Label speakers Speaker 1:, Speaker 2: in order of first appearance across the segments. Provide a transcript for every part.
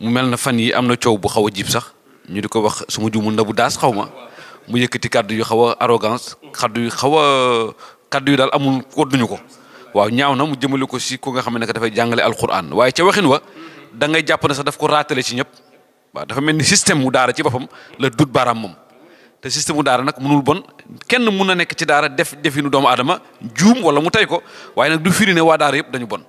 Speaker 1: mu mel na fan yi am na coow bu xaw a jib sax ñu di ko wax su ma juumul Nabou Daas xaw ma mu yëkkati kaddu yu xaw a arrogance kaddu yu xaw a kaddu yu daal amul kodduñu ko waaw ñaaw na mu jëmale ko si ku nga xam ne que dafay jàngale alquran waaye ca waxin wa da ngay jàpp ne sax daf ko raatale ci ñëpp waaw dafa mel ni système mu daara ci boppam la dut baaraam moom te système mu daara nag mënul bon kenn mun na nekk ci daara definu doomu aadama juum wala mu tey ko waaye nag du firi ne waa daara yëpp dañu bon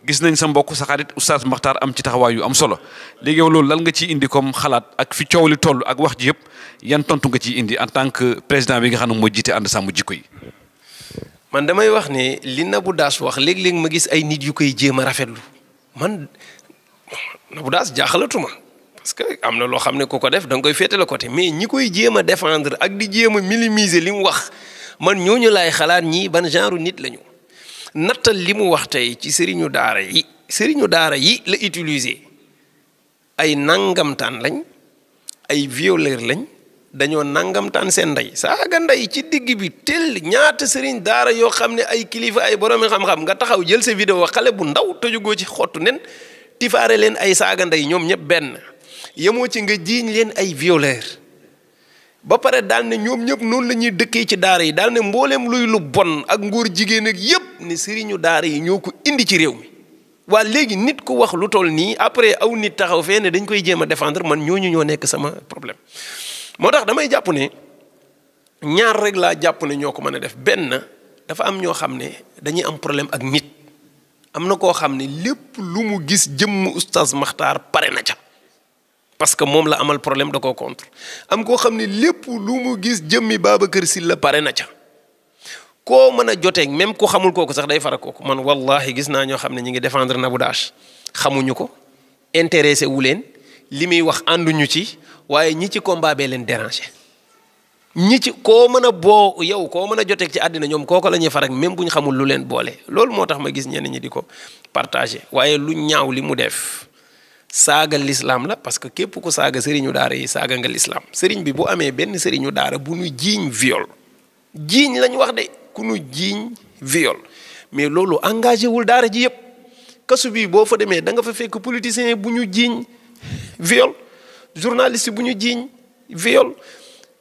Speaker 1: gis nañ sa mbokk sa xarit oustaz Makhtar am ci taxawaay yu am solo léegi yow loolu lan nga ciy indi comme xalaat ak fi coow li toll ak wax ji yëpp yan tontu nga ciy indi en tant que président bi nga xam ne moo jiite ànd sàmm jikko yi.
Speaker 2: man damay wax ne li Nabou Daas wax léeg-léeg ma gis ay nit yu koy jéem a rafetlu man Nabou Daas jaaxalatuma parce que am na loo xam ne ku ko def da nga koy féetale côté mais ñi koy jéem a défendre ak di jéem a minimiser li mu wax man ñooñu laay xalaat ñii ban genre nit lañu. nattal li mu wax tey ci sëriñu daara yi la utiliser ay nangamtaan lañ ay violeur lañ dañoo nangamtaan seen ndey saaga ndey ci digg bi tel ñaata sëriñ daara yoo xam ne ay kilifa ay boroomi xam-xam nga taxaw jël sa vidéo xale bu ndaw tojugoo ci xottu nen tifaare leen ay saaga ndey ñoom ñëpp benn yemoo ci nga jiiñ leen ay violeur ba pare daal ne ñoom ñëpp noonu la ñuy dëkkee ci daara yi daal ne mbooleem luy lu bon ak ngóor jigéen ak yëpp ne sëriñu daara yi ñoo ko indi ci réew mi waa léegi nit ku wax lu toll nii après aw nit taxaw fee ne dañ koy jéem a défendre man ñooñu ñoo nekk sama problème moo tax damay jàpp ne ñaar rek laa jàpp ne ñoo ko mën a def benn dafa am ñoo xam ne dañuy am problème ak nit am na koo xam ne lépp lu mu gis jëmm oustaz Makhtar pare na ca parce que moom la amal problème da koo contre am koo xam ne lépp lu mu gis jëmmi Babacar Sylla pare na ca koo mën a joteeg même ku xamul kooku sax day fara kooku man wallahi gis naa ñoo xam ne ñi ngi défendre Nabou Daas xamuñu ko intéressé wu leen li muy wax ànduñu ci waaye ñi ci combat bee leen déranger ñi ci koo mën a boo yow koo mën a joteeg ci àddina ñoom kooko la ñuy farak même bu ñu xamul lu leen boole loolu moo tax ma gis ñenn ñi di ko partagé waaye lu ñaaw li mu def saaga l'islam la parce que képp ku saaga sëriñu daara yi saaga nga l'islam sëriñ bi bu amee benn sëriñu daara bu nu jiiñ viol jiiñ lañ wax de ku nu jiiñ viol mais loolu engagé wul daara ji yëpp kasu bi boo fa demee da nga fa fekk politicien bu ñu jiiñ viol journaliste bu ñu jiiñ viol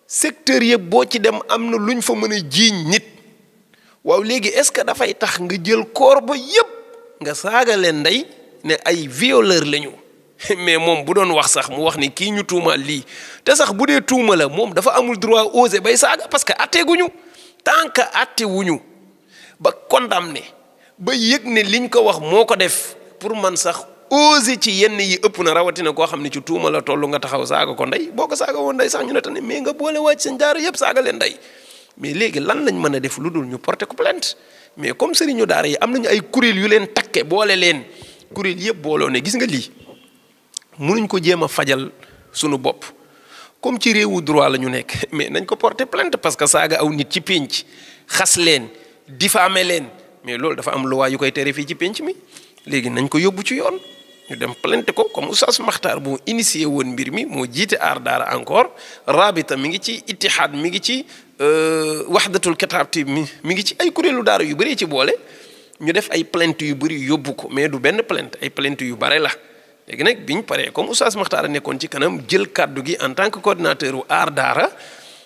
Speaker 2: secteur yëpp boo ci dem am na luñ fa mën a jiiñ nit waaw léegi est-ce que dafay tax nga jël koor ba yëpp nga saaga leen ndey ne ay violeur lañu mais moom bu doon wax sax mu wax ni kii ñu tuumaal lii te sax bu dee tuuma la moom dafa amul droit oser bay saaga parce que atte guñu tant que atte wuñu ba condamné ba yëg ne liñ ko wax moo ko def pour man sax oser ci yenn yi ëpp na rawatina koo xam ne ci tuuma la toll nga taxaw saaga ko ndey boo ko saaga woon ndey sax ñu ne tane mais nga boole wàcc seen daara yëpp saaga leen ndey mais léegi lan lañ mën a def lu dul ñu porter ko plainte mais comme sëriñu daara yi am nañu ay kuréel yu leen takke boole leen kuréel yëpp booloo ne gis nga lii mënuñ ko jéem a fajal sunu bopp comme ci réewu droit la ñu nekk mais nañ ko porter plainte parce que saaga aw nit ci pénc xas leen diffamer leen mais loolu dafa am loi yu koy tere fii ci pénc mi léegi nañ ko yóbbu ci yoon ñu dem plainte ko comme oustaz Makhtar moo initié woon mbir mi moo jiite aar daara encore rabita mi ngi ci ittihaad mi ngi ci wahdatul kataatib mi ngi ci ay kuréelu daara yu bëri ci boole ñu def ay plainte yu bëri yóbbu ko mais du benn plainte ay plainte yu bare la léegi nag biñ paree comme oustaz Makhtar a nekkoon ci kanam jël kaddu gi en tant que coordinateur u aar daara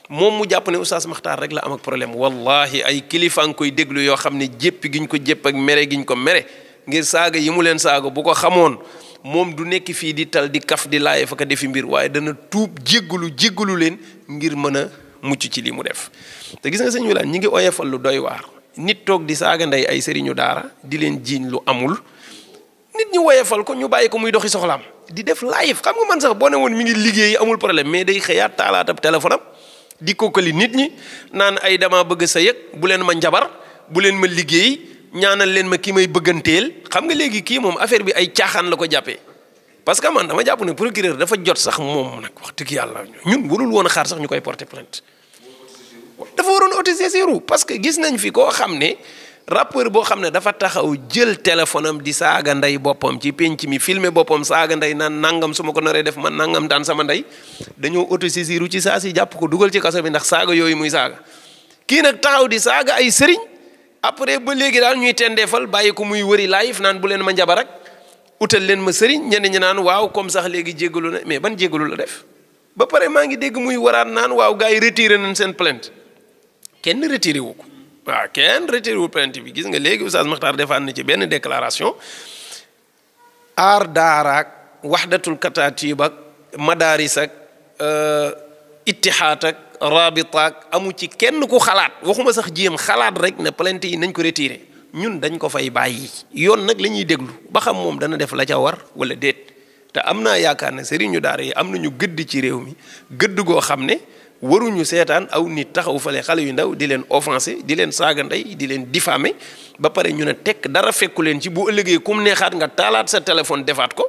Speaker 2: moom mu jàpp ne oustaz Makhtar rek la am ak problème wallahi ay kilifa nga koy déglu yoo xam ne jéppi giñ ko jépp ak mere giñ ko mere ngir saaga yi mu leen saaga bu ko xamoon moom du nekk fii di tal di kaf di laaye fa ka defi mbir waaye dana tuub jéggalu leen ngir mën a mucc ci li mu def te gis nga sëñ Wilane ñi ngi oyefal lu doy waar nit toog di saaga ndey ay sëriñu daara di leen jiiñ lu amul nit ñi woyefal ko ñu bàyyi ko muy doxi soxlaam di def live xam nga man sax boo ne woon mi ngi liggéey amul problème mais day xëyaat taalaatab téléphone am di kokkali nit ñi naan ay dama bëgg sa yëg bu leen ma njabar bu leen ma liggéey ñaanal leen ma ki may bëgganteel xam nga léegi kii moom affaire bi ay caaxaan la ko jàppee parce que man dama jàpp ne procureur dafa jot sax moom nag wax dëgg yàlla ñun warul woon a xaar sax ñu koy porter plainte dafa waroon autosaisir parce que gis nañ fi koo xam ne rappeur boo xam ne dafa taxaw jël téléphone am di saaga ndey boppam ci penc mi filmer boppam saaga ndey naan nangam su ma ko naree def man nangam daan sama ndey dañoo autosaisir ci saa si jàpp ko dugal ci kaso bi ndax saaga yooyu muy saaga kii nag taxaw di saaga ay sëriñ après ba léegi daal ñuy tendeefal bàyyi ko muy wëri live naan bu leen ma njabar ak utal leen ma sëriñ ñenn ñi naan waaw comme sax léegi jéggalu na mais ban jéggalu la def ba pare maa ngi dégg muy waraat naan waaw gars yi retiré nañ seen plainte kenn retiré wu ko waaw kenn retiré wu plainte bi gis nga léegi Oustaz Makhtar defaat na ci benn déclaration aar daaraak waxdatul kataatib ak madaaris ak ittihaad ak rabitaak amu ci kenn ku xalaat waxuma sax jéem xalaat rek ne plainte yi nañ ko retiré ñun dañ ko fay bàyyi yoon nag la ñuy déglu ba xam moom dana def la ca war wala déet te am naa yaakaar ne sëriñu daara yi am nañu gëdd ci réew mi gëdd goo xam ne waruñu seetaan aw nit taxaw fale xale yu ndaw di leen offensé di leen saaga ndey di leen diffamé ba pare ñu ne tekk dara fekku leen ci bu ëllëgee kum neexaat nga taalaat sa téléphone defaat ko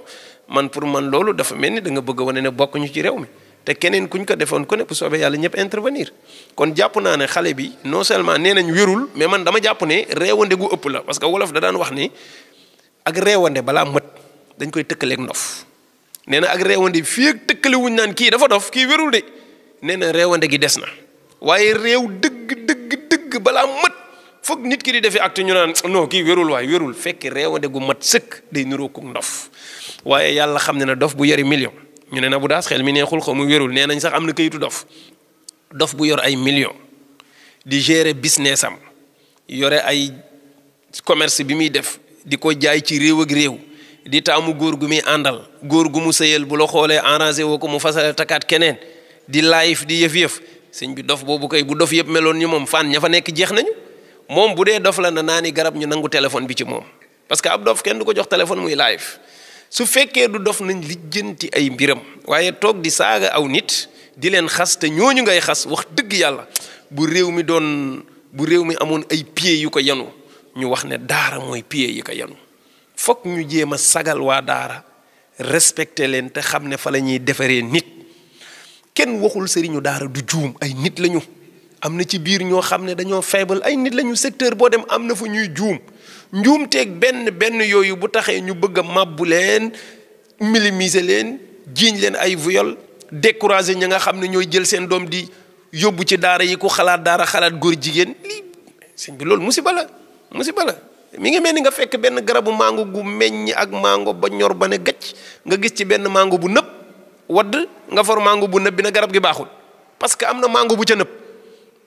Speaker 2: man pour man loolu dafa mel ni da nga bëgg a wane ne bokkuñu ci réew mi te keneen kuñ ko defoon ko ne bu soobee yàlla ñëpp intervenir kon jàpp naa ne xale bi non seulement nee nañ wérul mais man dama jàpp ne réewande gu ëpp la parce que wolof da daan wax ni ak réewande balaa mët dañ koy tëkkaleeg ndof nee na ak réewande fii ak tëkkale wuñ naan kii dafa dof kii wérul de nee na réewande gi des na waaye réew dëgg balaa mët foog nit ki di defee acte ñu naan non kii wérul waaye wérul fekk réewande gu mat sëkk day niroo ko ndof waaye yàlla xam ne na dof bu yori million ñu ne Nabou Dash xel mi neexul xaw mu wérul nee nañ sax am na kayitu dof bu yor ay millions di gérer business am yore ay commerce bi muy def di ko jaay ci réew ak réew di taamu góor gu muy àndal góor gu mu sëyal bu la xoolee arrangé woo ko mu fasale takkaat keneen di live di yëf sëñ bi dof boobu kay bu dof yëpp meloon ñu moom fan ña fa nekk jeex nañu moom bu dee dof la na naa ni garab ñu nangu téléphone bi ci moom parce que ab dof kenn du ko jox téléphone muy live su fekkee du dof nañ lijjanti ay mbiram waaye toog di saaga aw nit di leen xas te ñooñu ngay xas wax dëgg yàlla bu réew mi amoon ay pieds yu ko yanu ñu wax ne daara mooy pieds yi ko yanu fokk ñu jéem a sagal waa daara respecté leen te xam ne fa la ñuy defaree nit kenn waxul sëriñu daara du juum ay nit lañu am na ci biir ñoo xam ne dañoo faible ay nit lañu secteur boo dem am na fu ñuy juum njuumteeg benn yooyu bu taxee ñu bëgg a màbbu leen minimiser leen jiiñ leen ay viol décourager ñi nga xam ne ñooy jël seen doom di yóbbu ci daara yi ku xalaat daara xalaat góor jigéen lii sëñ bi loolu musiba la mi ngi mel ni nga fekk benn garabu mango gu meññ ak mango ba ñor ba ne gacc nga gis ci benn mango bu nëb wadd nga for mango bu nëb bi na garab gi baaxul parce que am na mango bu ca nëb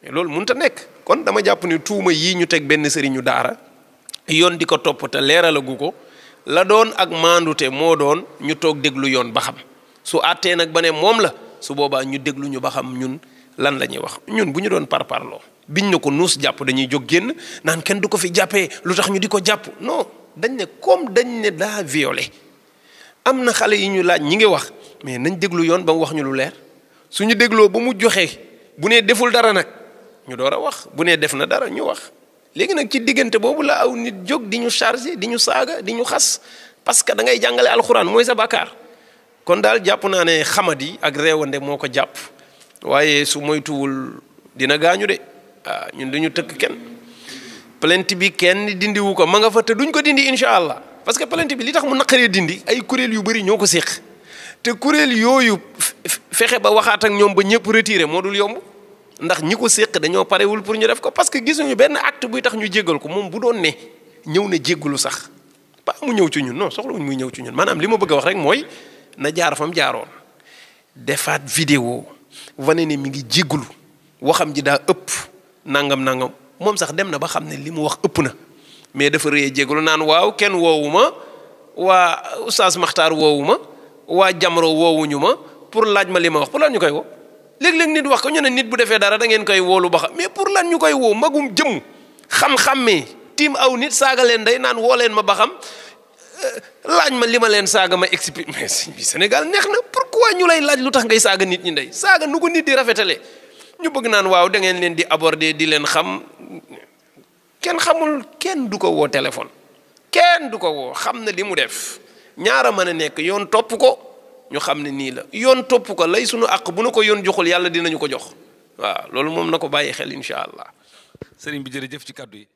Speaker 2: mais loolu mënut a nekk kon dama jàpp ni tuuma yii ñu teg benn sëriñu daara yoon di ko topp te leeralagu ko la doon ak maandute moo doon ñu toog déglu yoon ba xam su àttee nag ba ne moom la su boobaa ñu déglu ñu ba xam ñun lan la ñuy wax ñun bu ñu doon parparloo biñ ne ko nuus jàpp dañuy jóg génn naan kenn du ko fi jàppee lu tax ñu di ko jàpp non dañ ne comme dañ ne daa violé am na xale yi ñu laaj ñi ngi wax mais nañ déglu yoon ba mu wax ñu lu leer suñu dégloo ba mu joxe bu nee deful dara nag ñu door a wax bu nee def na dara ñu wax léegi nag ci diggante boobu la aw nit jóg di ñu chargé di ñu saaga di ñu xas parce que da ngay jàngale alxuraan mooy sa bàkkaar kon daal jàpp naa ne xamadi ak réewande moo ko jàpp waaye su moytuwul dina gaañu de waaw ñun duñu tëkk kenn plainte bi kenn dindiwu ko ma nga fa te duñ ko dindi incha allah parce que plainte bi li tax mu naqaree dindi ay kuréel yu bëri ñoo ko séq te kuréel yooyu fexe ba waxaat ak ñoom ba ñëpp retiré moo dul yomb ndax ñi ko séq dañoo parewul pour ñu def ko parce que gisuñu benn acte buy tax ñu jéggal ko moom bu doon ne ñëw na jéggalu sax pas mu ñëw ci ñun non soxlawuñ muy ñëw ci ñun maanaam li ma bëgg a wax rek mooy na jaar fam jaaroon defaat vidéo wane ne mi ngi jéggalu waxam ji daa ëpp nangam moom sax dem na ba xam ne li mu wax ëpp na mais dafa rëyee jéggalu naan waaw kenn woowu ma waa Oustaz Makhtar woowu ma waa Jamro woowuñu ma pour laaj ma li ma wax pour lan ñu koy woo léeg-léeg nit wax ko ñu ne nit bu defee dara da ngeen koy woolu ba xam mais pour lan ñu koy woo magum jëmm xam-xammee tiim aw nit saaga leen day naan woo leen ma ba xam laaj ma li ma leen saaga ma explique mais sëñ bi Sénégal neex na pourquoi ñu lay laaj lu tax ngay saaga nit ñi ndey saaga nu ko nit di rafetale ñu bëgg naan waaw da ngeen leen di aborder di leen xam kenn xamul kenn du ko woo téléphone kenn du ko woo xam na li mu def ñaara mën a nekk yoon topp ko ñu xam ne nii la yoon topp ko lay sunu àq bu na ko yoon joxul yàlla dinañu ko jox waaw loolu moom na ko bàyyi xel incha allah.
Speaker 1: sëriñ bi jërëjëf ci kàddu yi.